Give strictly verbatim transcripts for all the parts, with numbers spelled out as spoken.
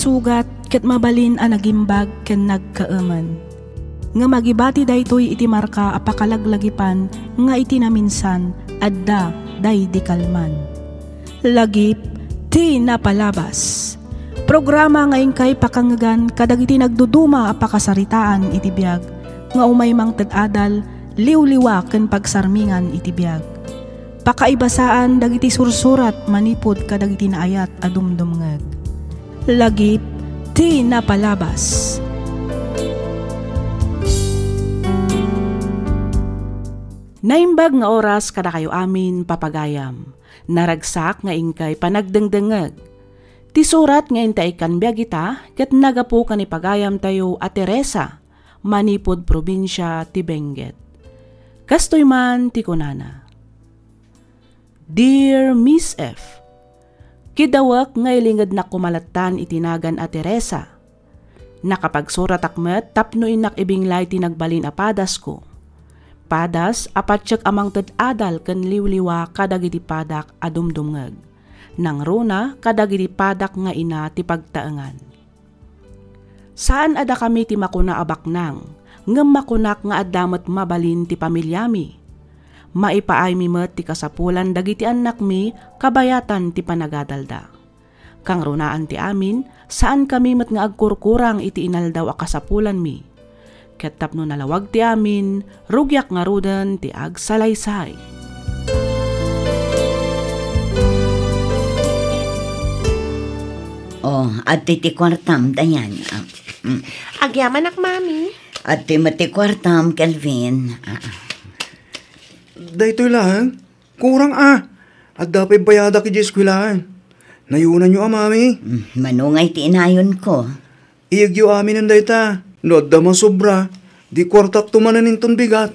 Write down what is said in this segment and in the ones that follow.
Sugat ket mabalin a nagimbag ken nagkaemen. Ngem agibati daytoy iti marka a pakalaglagipan nga iti naminsan, adda daydi kalman. Lagip ti napalabas. Programa nga inkay pakangngegan kadagiti nagduduma a pakasaritaan iti biag nga umay mangted adal, liwliwa ken pagsarmingan iti biag. Pakaibasaan dagiti sursurat manipud kadagiti naayat a dumdumngeg. Lagip ti napalabas. Naimbag nga oras kadakayo amin, papagayam. Naragsak nga inkay panagdengdengngeg. Ti surat nga intay ikkan biag ita ket nagapu ken ni pagayamtayo a Teresa, manipud probinsia ti Benguet. Kastoy man ti kunana, "Dear Miss F, kidawek nga ilingednak koma lattan iti nagan a Teresa. Nakapagsuratak met tapno innak ibinglay ti nagbalin a padasko. Padas a patiek a mangted adal ken liwliwa kadagiti padak a dumdumngeg. Nangruna kadagiti padak nga ina ti pagtaengan. Saan a dakami ti makuna a baknang, ngem makunak nga adda met mabalin ti pamiliami. Maipaaymi met ti kasapulan dagiti annakmi kabayatan ti panagadalda. Kangrunaan ti amin, saankami met nga agkurkurang iti inaldaw a kasapulanmi. Ket tapno nalawag ti amin, rugiak ngaruden ti agsalaysay." Oh, adtoy ti kuartam, Dayan. Ah, mm. Agyamanak, Mami. Adtoy met ti kuartam, Kelvin. Ah, ah. Daytoy laeng? Kurang a. Adda pay bayadak idiay eskuelaan. Nayonanyo a, Mami? Mm, mano ngay ti inayonko? Iyegyo aminen dayta. No adda masobra, di kuartakto manen inton bigat.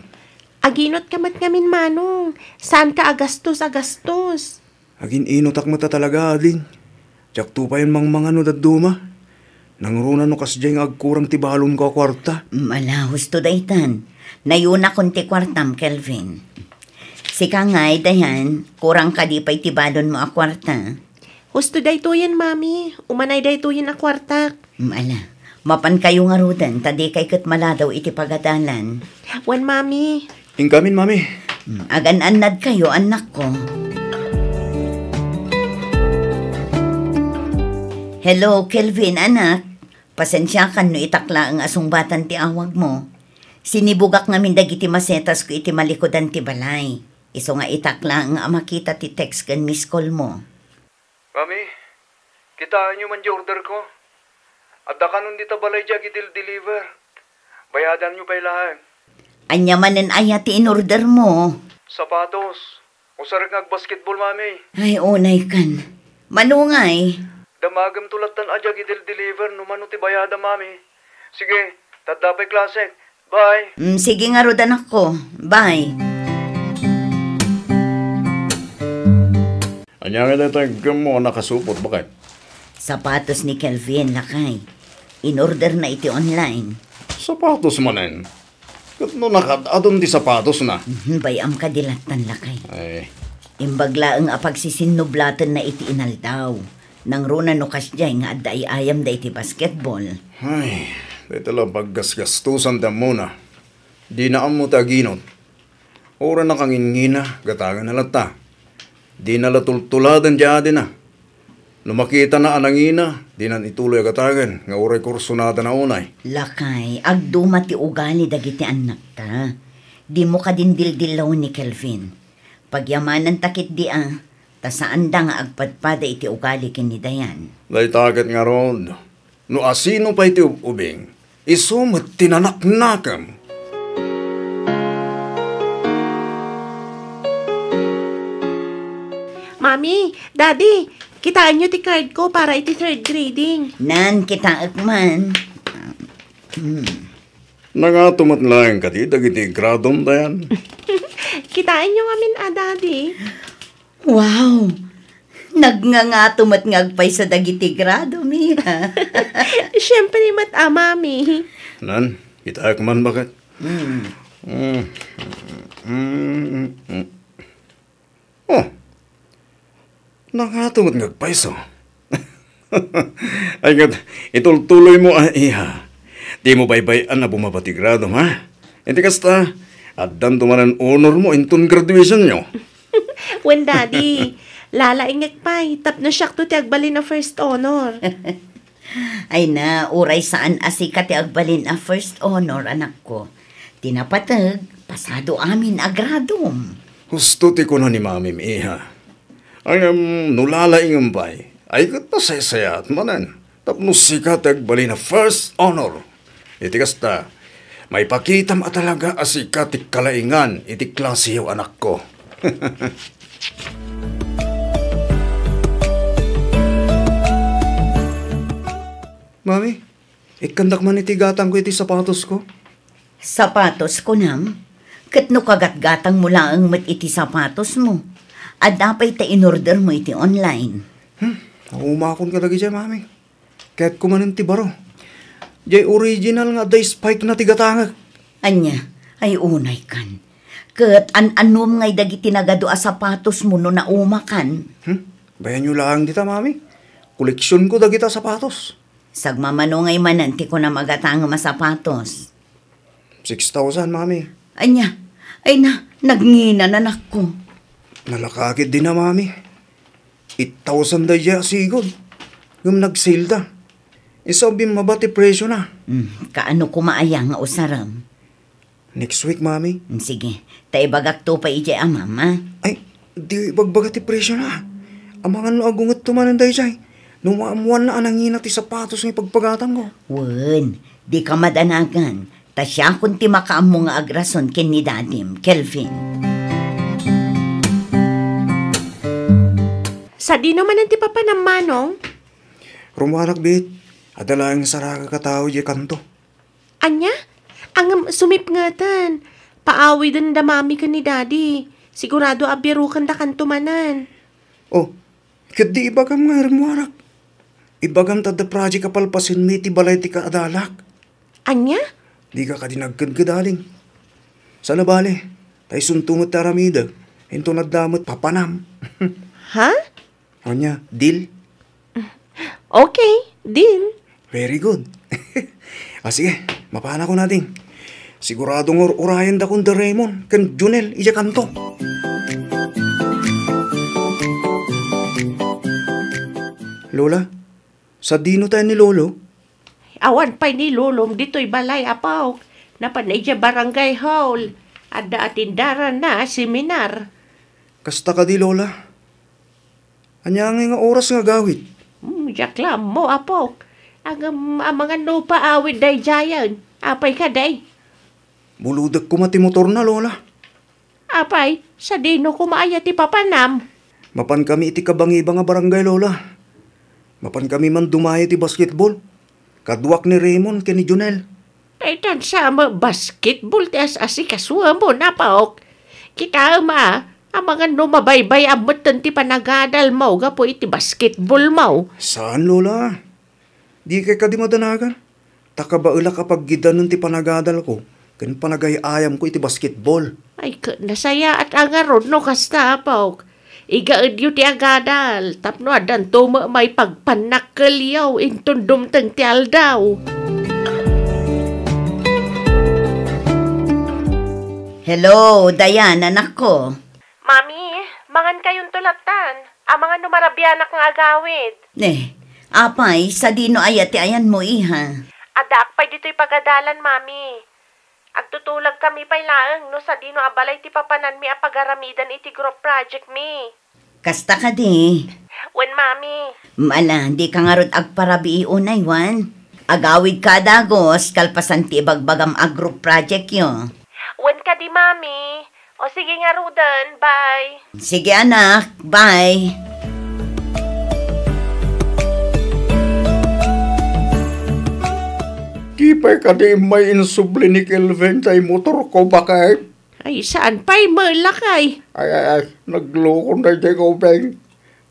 Aginot ka met ngamin, Manong. Saanka a gastos a gastos. Agin-inotak met a talaga, ading. Diakto payen mangmangan no dadduma. Nangruna no kasdiay nga agkurang ti balonko a kuarta. Mm, ala, husto daytan. Nayonakon ti kuartam, Kelvin. Sika ngay, Dayan, kurang kadi pay ti balonmo a kuarta? Husto daytoyen, Mami. Umanay daytoyen a kuartak. Mm, ala. Mapankayo ngaruden, ta dikay ket maladaw iti pagadalan. Wen, Mami. Inkamin, Mami. Mm, agan-annadkayo, annakko. Hello, Kelvin, anak. Pasensiakan no itak laeng a sungbatan ti awagmo. Sinibugak ngamin dagiti masetasko iti malikudan ti balay. Isu nga itak laeng a makita ti text ken miss call mo. Mami, kitaenyo man di order ko. Adda kanon dita balay di agidel-deliver. Bayadanyo pay laeng. Ania manen aya ti inorder mo? Sapatos. Usarek nga agbasketball, Mami. Ay, unay kan. Mano ngay? Damagem to lattan a di agidel-deliver no mano ti bayada, Mami. Sige, tadda pay klasek. Bye. Mm, sige ngarud, anakko. Bye. Ania nga dayta inkemmo a nakasupot, baket? Sapatos ni Kelvin, lakay. Inorder na iti online. Sapatos manen? Ket no nakaad-adon ti sapatosna? Mhm, bay-am kadi lattan, lakay. Ay. Imbag laeng a pagsisinnublatan na iti inaldaw. Nangruna no kasdiay nga adda ay-ayamda iti basketball. Ay, dayta la paggasgastosan ti ammona. Dina ammo ti aginot. Uray nakangingina, gatagenna latta. Dina la tultuladen ti adina. No makitana a nangina, dinan ituloy a gatagen nga uray kursunada na unay. Lakay, agduma ti ugali dagiti annakta. Dimo kadin dildillawon ni Kelvin. Pagyamananta ketdi a, ta saanda nga agpadpada iti ugali ken ni Dayan. Dayta ket ngarud, no asino pay ti ub-ubing, isu met ti nanaknakem. Mami, Daddy, kitaenyo ti card ko para iti third grading. Nan, kitaek man. Hmm. Nangato met laeng kadi dagiti gradom, Dayan? Kitaenyo ngamin a, Daddy. Wow! Nagngangato met nga agpayso dagiti gradom, iha. Siempre met a, Mami. Nan, kitaek man, baket? Mm. Mm, mm, mm. Oh, nangato met nga agpayso. Ay, ket itultuloymo a, iha. Dimo baybay-an a bumaba ti gradom, ha? Iti kasta, addanto manen honor mo inton graduation yo. Wen, Daddy, lalaingek pay, tapno siakto ti agbalin a first honor. Ay na, uray saan a sika ti agbalin a first honor, anakko. Ti napateg, pasado amin a gradom. Husto ti kuna ni Mamim, iha. Ngem no lalaingem pay, ay ket pasaysayaat manen. Tapno sika ti agbalin a first honor. Iti kasta, maipakitam a talaga a sika ti kalaingan iti klasiyo, anakko. Mami, ikkandak man iti gatangko iti sapatosko. Sapatos, kunam? Ket no kagatgatangmo laeng met iti sapatosmo, adda pay ta inordermo iti online? Hmm, naumakon kadagiti, Mami. Kayatko manen ti baro. Diay original nga adda spike na ti gatangek. Ania, ay unay kan. Ket an-anom ngay dagiti nagadu a sapatosmo no naumakan? Hmm? Bayanyo laeng dita, Mami. Koleksionko dagita sapatos. Sagmamano ngay manen ti kunam a gatangem a sapatos? Six thousand, Mami. Ania? Ay na, nagngina, anakko. Nalaka ketdi na, Mami. Eight thousand daydiay a sigud. Ngem nag-sale da. Isu a bimmaba ti presyo na. Hmm, kaano koma aya nga usarem? Next week, Mami. Hmm, sige. Ta ibagakto pay idiay amam, a? Ay, di ibagbaga ti presyo na. Amangan no agungetto manen daydiay. No maammoanna a nangina ti sapatos nga ipagpagatangko. Wen, dika madanagan. Ta siakon ti makaammo nga agrason ken ni Dadim, Kelvin. Sadino manen ti papanam, Manong? Rumuarak, Bit. Adda laeng nga saragak a tao idiay kanto. Ania? Ngem sumipngeten. Paawiden da Mami ken ni Daddy. Sigurado a biaruken da kanto manen. Oh, ket di ibagam nga rumuarak. Ibagam ta adda project a palpasenmi iti balay ti kaadalak. Ania? Dika kadi nagkedked, ading. Saan a bale, ta isunto met ti aramidek, inton adda met papanam. Ha? Ania, deal? Okay, deal. Very good. Ah, sige, mapanakon, ading. Sigurado nga ur-urayendakon da Raymond ken Junel idiay kanto. Lola, sadino tayo ni Lolo? Awan pay ni Lolom ditoy balay, apok. Napan idiay barangay hall. Adda atendaranna a seminar. Kasta kadi, Lola? Ania ngay nga oras nga agawid? Hmm, diak la ammo, apok. Ngem amangan no paawid daydiayen. Apay kadi? Bulodek koma ti motorna, Lola. Apay, sadino koma aya ti papanam? Mapankami iti kabangibang a barangay, Lola. Mapankami man dumayo iti basketball. Kaduak ni Raymond ken ni Junel. Ay, tan sa met basketball ti as-asikasumo, apok. Kitaem a, amangan no mabaybay-am metten ti panagadalmo gapu iti basketballmo. Saan, Lola. Dikay kadi madanagan. Ta kabaelak a paggidanen ti panagadalko ken panagay-ayamko iti basketball. Ay, ket nasayaat a ngarud no kasta, apok. Igaedyo ti agadal tapno addanto met maipagpannakkelyo inton dumteng ti aldaw. Hello, Diana, anakko. Mami, mangankayonto lattan. Amangan no marabianak nga agawid. Ne, apay, sadino aya ti ayanmo, iha? Addaak pay ditoy pagadalan, Mami. Agtutulagkami pay laeng no sadino a balay ti papananmi a pagaramidan iti group project mi. Kasta kadi? Wen, Mami. Mala, dika ngarud agparabii unay, wen? Agawidka a dagus kalpasan ti ibagbagam a group project yo. Wen kadi, Mami. O sige ngaruden, bye. Sige, anak, bye. Di pay kadi immay insubli ni Kelvin tay motorko, baket? Ay, saan pay met, lakay? Ay, ay, ay, naglokon daydiay nga ubing.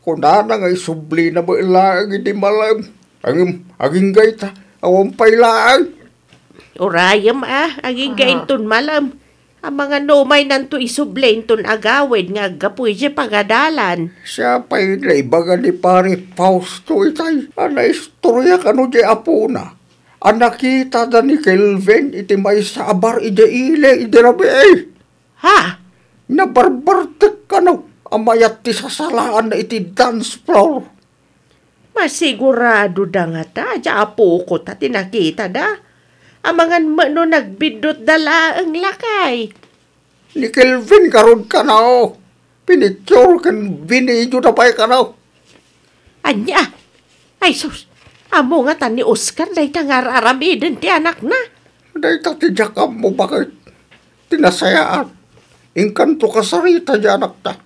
Kunana nga isublina met laeng idi malem. Ngem, agingga ita, awan pay laeng. Urayem a, agingga inton malem. Amangan no umaynanto isubli inton agawid nga aggapu idiay pagadalan. Siya pay naibaga ni Pare Fausto itay a naistorya kano di apona a nakitada ni Kelvin iti maysa a bar idiay ili idi rabii. Ha? Nabarbartek kano a mayat ti sasalaanna iti dance floor. Masigurado da ngata, diay apoko ta ti nakitada. Amangan met no nagbiddutda laeng, lakay. Ni Kelvin garud kano. Pinicture ken binideoda pay kano. Ania? Ay sus, ammo ngata ni Oscar dayta nga ar-aramiden ti anakna. Dayta ti diak ammo baket ti nasayaat. Inkanto kasarita ti anakta.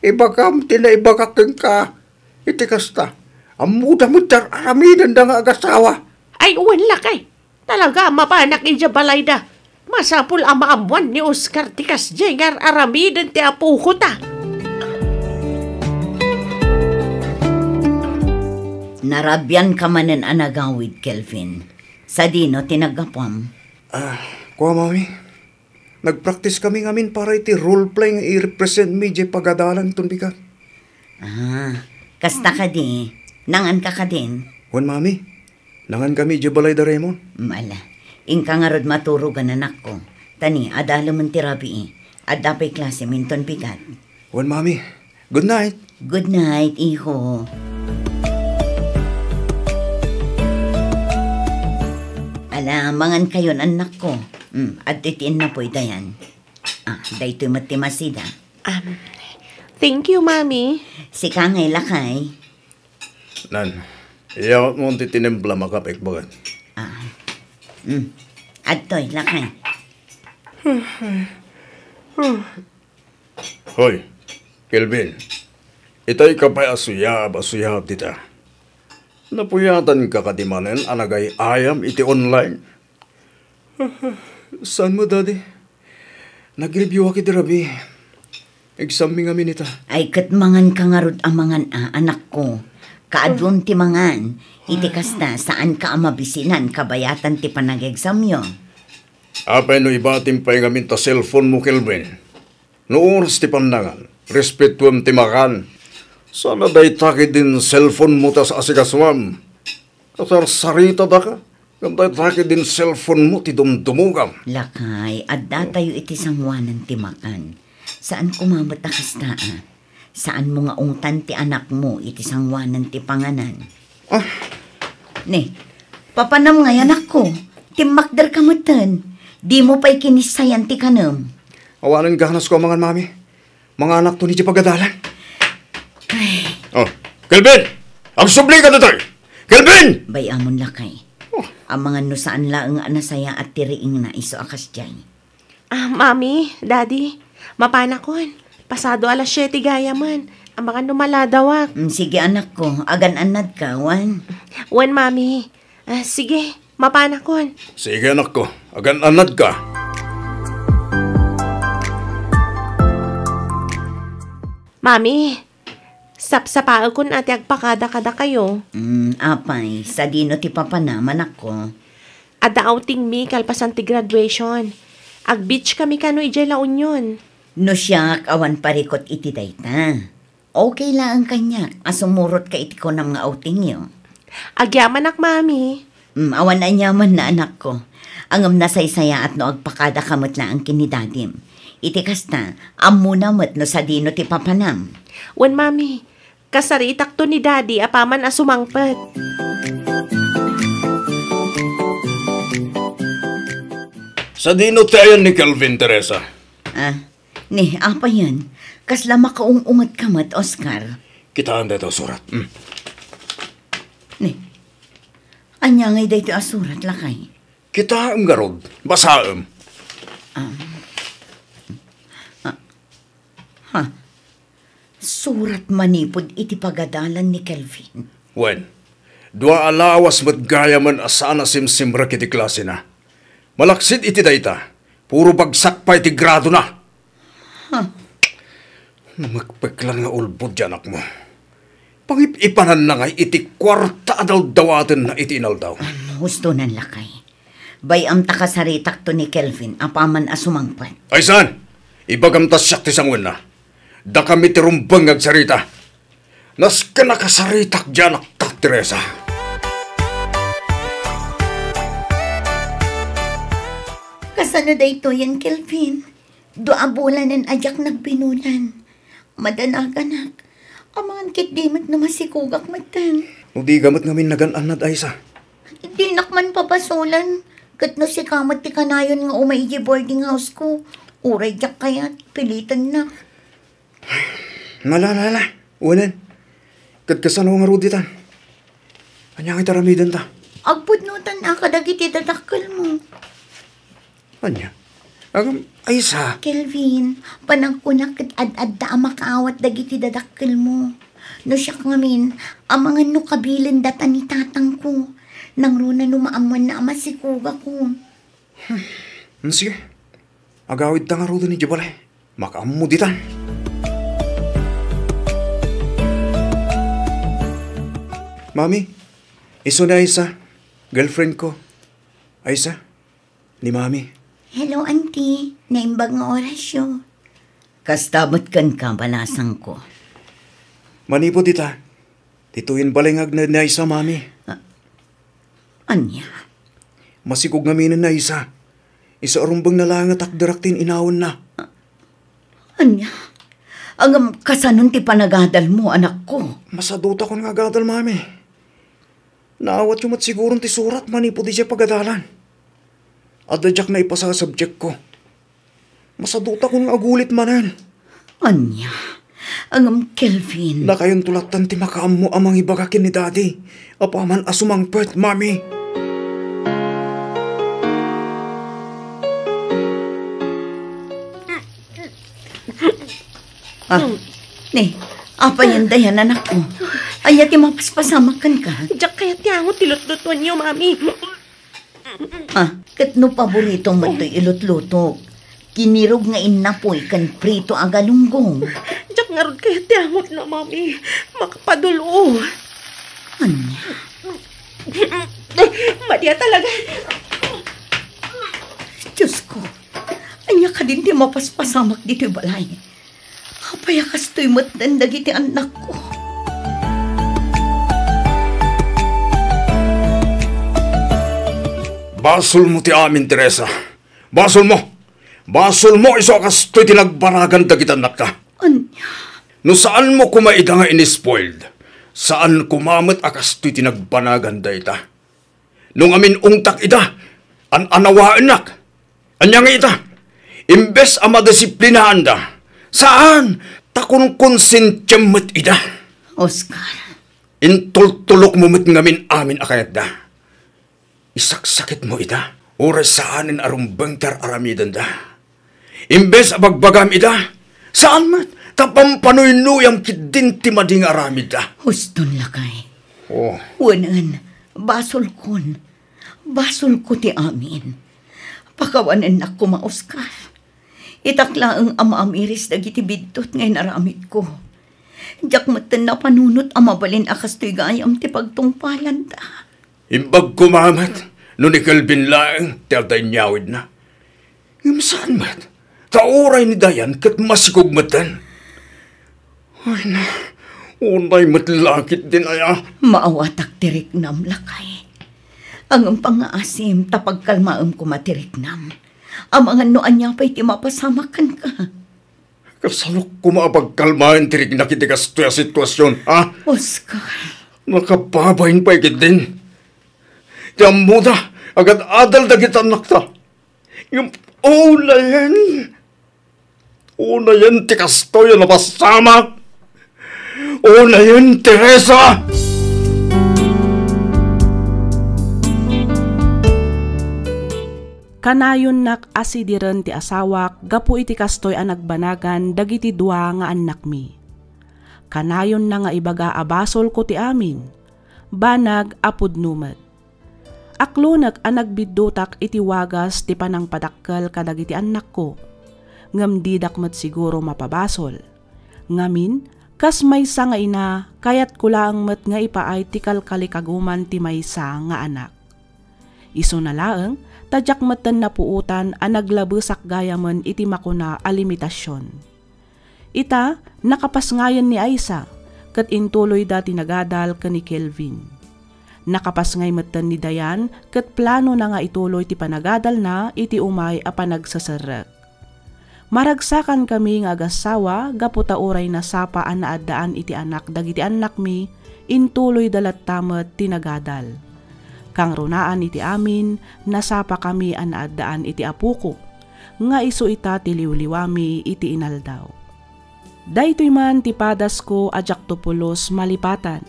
Ibagam ti naibagak kenka iti kasta. Ammoda met ti ar-aramidenda nga agasawa. Ay, wen lakay. Talaga a mapanak idiay balayda. Masapul a maammoan ni Oscar ti kasdiay nga ar-aramiden ti apoko ta. Narabianka manen a nagawid, Kelvin. Sadino ti naggapuam? Ah, kua, Mami. Nagpraktiskami ngamin para iti role play nga i-represent mi diay pagadalan ton bigat. Ah, kasta kadi, nanganka kadin? Wen, Mami. Nangankami idiay balay da Raymond. Mala. Inka ngarud maturogan, anakko. Ta ni, adalemen ti rabii. Adda pay klasem inton bigat. Wen, Mami. Good night. Good night, iho. Ala, mangankayon, annakko. Mm, adtoy ti innapoy, dayan. Ah, daytoy met ti masida. Um, thank you, Mami. Sika ngay, lakay. Nan, iyawatmo ti tinimplam a kape, baket. Ah. Mm. Adtoy, lakay. Hoy, Kelvin. Itay ka pay a suyab a suyab dita. Napuyatanka kadi manen a nagay-ayam iti online? Saan met, Daddy? Nag-review-ak iti rabii. Exam mi ngamin ita. Ay, ket manganka ngarud a mangan a, anakko. Kaadun ti mangan. Iti kasta, saanka a mabisinan kabayatan ti panag-examyo. Apay no ibatim pay ngamin ta cellphone mo, Kelvin? No oras ti pannangan, respetuem ti makan. Saan a dayta ketdin cellphone mo ta asikasuam. Kasarsarita daka, ngem dayta ketdin cellphone mo ti dumdumogam. Lakay, adda tayo iti sangoanan ti makan. Saan koma met a kasta, a? Saan mo nga ungtan ti anakmo iti sangoanan ti panganan? Ah. Ni, papanam ngay, anakko. Timmakder ka metten. Dimo pay kinissayan ti kanem. Awanen ganasko a mangan, Mami. Manganakto idiay pagadalan. Ay. Oh, Kelvin! Agsubli ka ditoy! Kelvin! Bay-amon, lakay. Oh. Amangan no saan laeng a nasayaat ti riingna isu a kasdiay. Ah, Mami, Daddy, mapanakon. Pasado alas siete gayamen. Amangan no maladawak. Mm, sige, anakko. Agan-annadka, wen? Wen, Mami. Ah, sige, mapanakon. Sige, anakko. Agan-annadka. Mami, sapsapaekon a ti agpakada kadakayo. Mm, apay, sadino ti papanam, anakko? Adda outing mi kalpasan ti graduation. Ag-beach kami kano idiay La Union. No siak, awan parikut iti dayta. Okay laeng kaniak a sumurotka iti kunam nga outingyo. Agyamanak, Mami. Mm, awan aniamanna, anakko. Ngem nasaysayaat no agpakadaka met laeng ken ni Dadim. Iti kasta, ammona met no sadino ti papanam. Wen, Mami, kasaritakto ni Daddy apaman a sumangpet. Sadino ti ayan ni Kelvin, Teresa? Ah, ni, apayen? Kasla makaung-ungetka met, Oscar? Kitaem daytoy a surat. Mm. Ni, ania ngay daytoy a surat, lakay? Kitaem ngarud, basaem. Ah. Ah. Ha? Surat manipud iti pagadalan ni Kelvin. Wen, dua a lawas met gayamen a saan a simsimrek iti klasena. Malaksid iti dayta, puro bagsak pay ti gradona. Huh. Namekpeklan nga ulbod ti anakmo. Pangip-ipananna ngay iti kuarta a dawdawatenna iti inaldaw. Hustonan, lakay. Bay-am ta kasaritakto ni Kelvin apaman a sumangpet. Ay saan? Ibagam ta siak ti sanguenna. Dakami ti rumbeng nga agsarita. Nasken a kasaritak diay anakta, Teresa. Kasano daytoyen, Kelvin? Dua a bulanen a diak nagbinulan. Madanaganak. Amangan ketdi met no masikogak metten. No diak met ngamin nagan-annad, Aisa. Dinak man pabasolan. Ket no sika met ti kanayon nga umay idiay boarding house ko, uray diak kayat, pilitennak. Ala, ala, ala. Wen, ket kasano ngarud ditan? Ania nga itaramidenta? Agpudnotan a kadagiti dadakkelmo. Ania? Agam, Aisa. Kelvin, panagkunak ket ad-adda a makaawat dagiti dadakkelmo. No siak ngamin, amangan no kabilendata ni tatangko. Nangruna no maammoanna a masikogakon. Hmm, sige. Agawidta ngaruden idiay balay. Makaammo ditan. Mami, isu ni Aisa, girlfriend ko. Aisa, ni Mami. Hello, Auntie. Naimbag nga orasyo. Kasta met kenka, balasangko. Manipud ita, ditoyen balay nga agna ni Aisa, Mami. Ah, ania? Masikog ngamin ni Aisa. Isu a rumbengna laeng a takderak ti in-inawanna. Ania? Ngem kasanon ti panagadalmo, anakko? Masadutakon nga agadal, Mami. Naawatyo met siguron ti surat manipud idiay pagadalan. Adda diak naipasa a subjectko. Masadutakon nga agulit manen. Ania? Ngem, Kelvin. Nakayonto lattan ti makaammo a mangibaga ken ni Daddy apaman a sumangpet, Mami. Ah, ni, apay anda yan, anakko? Ania ti mapaspasamak kenka? Diak kayat ti angot ti lutlutuenyo, Mami. Ah, ket no paborito met toy ilutlutok, kinirog nga innapoy ken prito a galunggong. Diak ngarud kayat ti angotna, Mami. Makapadul-o. Ania? Madi a talaga. Diosko, ania kadin ti mapaspasamak ditoy balay? Apay a kastoy metten dagiti annakko? Basolmo ti amin, Teresa. Basolmo. Basolmo isu a kastoy ti nagbanagan dagiti annakta. Ania? No saanmo koma ida nga inispoiled, saan koma met a kastoy ti nagbanagan dayta. No ngamin-ungtak ida, an-anawaennak. Ania nga ita? Imbes a madisiplinaanda, saan, ta konkonsensiam met ida. Oscar. Intultulokmo met ngamin amin a kayatda. Isaksakitmo ida, uray saanen a rumbeng ti ar-aramidenda. Imbes a bagbagam ida, saan met, ta pampanuynuyam ketdin ti madi nga aramidda. Huston, lakay. Oh. Wen, basolkon. Basolko ti amin. Pakawanennak koma, Oscar. Itak laeng a maamiris dagiti biddut nga inaramidko. Diak metten napanunot a mabalin a kastoy gayam ti pagtungpalanda. Imbag koma met no ni Kelvin laeng ti adda inyawidna. Ngem saan met, ta uray ni Dayan ket masikog metten. Ay na, unay met la ketdin aya. Maawatak ti riknam, lakay. Ngem pangngaasim ta pagkalmaem koma ti riknam. Amangan no ania pay ti mapasamak kenka. Kasanok koma a pagkalmaen ti riknak iti kastoy a situasion, ha? Oscar. Nakababain pay ketdin. Ti ammoda, agad-adal dagiti annakta. Ngem unayen, unayen ti kastoy a napasamak. Unayen, Teresa! Kanayonnak a sidiren ti asawak gapu iti kastoy a nagbanagan dagiti dua nga annakmi. Kanayonna nga ibaga a basolko ti amin, banag a pudno met. Aklonek a nagbiddutak iti wagas ti panangpadakkel kadagiti annakko, ngem didak met siguro mapabasol. Ngamin, kas maysa nga ina, kayatko laeng met nga ipaay ti kalkalikaguman ti maysa nga anak. Isuna laeng ta diak metten napuotan a naglabesak gayamen iti makuna a limitasion. Ita, nakapasngayen ni Aisa, ket intuloyda ti nagadal ken ni Kelvin. Nakapasngay metten ni Dayan ket planona nga ituloy ti panagadalna iti umay a panagseserrek. Maragsakankami nga agassawa gapu ta uray nasapa a naaddaan iti anak dagiti annakmi, intuloyda latta met ti nagadal. Kangrunaan iti amin, nasapakami a naaddaan iti apoko, nga isu ita ti liwliwami iti inaldaw. Daytoy man ti padasko a diakto pulos malipatan.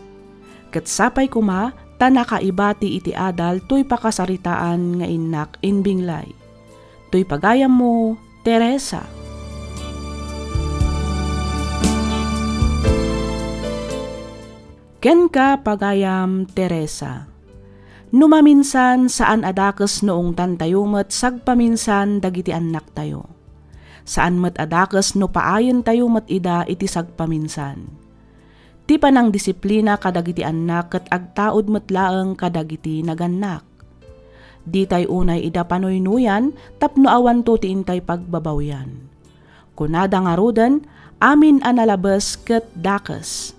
Ket sapay koma ta nakaibati iti adal toy pakasaritaan nga innak imbinglay. Toy pagayammo, Teresa. Kenka, pagayam Teresa. No maminsan, saan a dakes no ungtantayo met sagpaminsan dagiti annaktayo. Saan met a dakes no paayentayo met ida iti sagpaminsan. Ti panangdisiplina kadagiti annak ket agtaud met laeng kadagiti nagannak. Ditay unay ida panuynuyan tapno awanto ti intay pagbabawian. Kunada ngaruden, amin a nalabes ket dakes.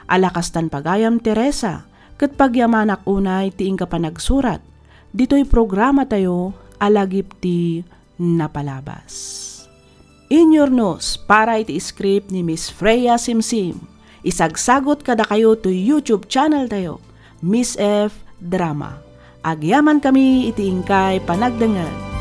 Ala kastan, pagayam Teresa, ket pagyamanak unay ti inka panagsurat ditoy programatayo a Lagip ti Napalabas. Inyurnos para iti script ni Miss Freya Simsim. Isagsagot kadakayo toy YouTube channel tayo, Miss F Drama. Agyamankami iti inkay panagdengngeg.